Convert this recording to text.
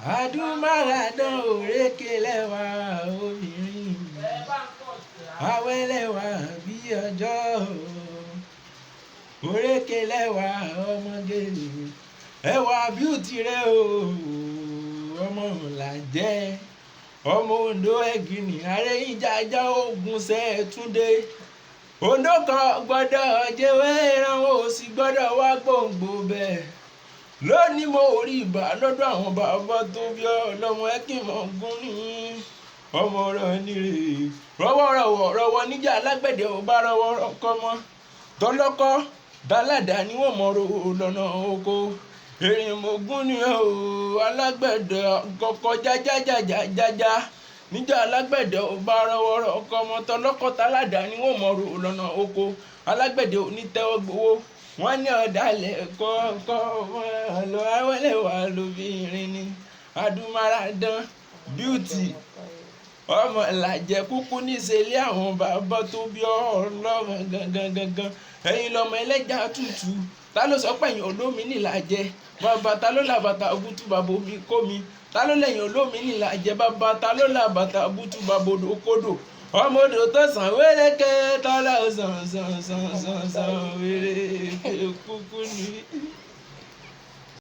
Adúmáradán òrékè lẹ́wà obìnrin, awẹ́lẹ́wà bí ọjọ́, òrékè lẹ́wà ọmọge, ẹwà bíútì rẹ o, ọmọ làjẹ́, ọmọ Ondo ẹ̀gìnì àrẹ́yìnjájá ogun sẹ́ẹ̀túndé. Ondo kan gbọ́dọ̀ jẹ́wé ìrànwọ́ òsì gbọ́dọ̀ wá gbòǹgbò bẹ́ẹ̀. Lónìí mo rí ibà lọ́dọ̀ àwọn bàbá tó bí ọlọ́mọ ẹ̀kìnmọ̀gún ní ọmọ ọ̀rọ̀ nírè rọwọ́rọwọ́ rọwọ́ níjà alágbẹ̀dẹ ò bá rọwọ́ rọkọ mọ́ tọlọ́kọ́ balada ni wọ́n mọ̀ ro lọ́nà oko èrìnmọ̀gún ni o alágbẹ̀dẹ kọ̀kọ̀ jájájájájá níjà alágbẹ̀dẹ ò bá rọwọ́ rọkọ mọ́ tọlọ́kọ́ taládà ni wọ́n mọ̀ ro lọ́nà oko alágbẹ̀dẹ ò ní tẹ́wọ́ gbowó wọ́n ní ọ̀dàlẹ̀ kọ́kọ́ wọn lọ awẹ́lẹ́wà lóbìnrin ni adúmáradán beauty ọmọ làjẹ kúkú níṣẹlẹ àwọn bàbá tó bí ọlọ́mọ gangan gangan ẹ̀yin lọmọ ẹlẹ́ja tútù ta ló sọ pé ẹ̀yin olómi nílàjẹ bàbá ta ló làbàtà ògùtù bàbá omi kó mi ta ló lẹ́yìn olómi nílàjẹ bàbá ta ló làbàtà ògùtù bàbá odò kódò ọmọ odò tó sàn wéréké tọ́lá sàn sàn sàn sàn sàn wéréké kúkú ní.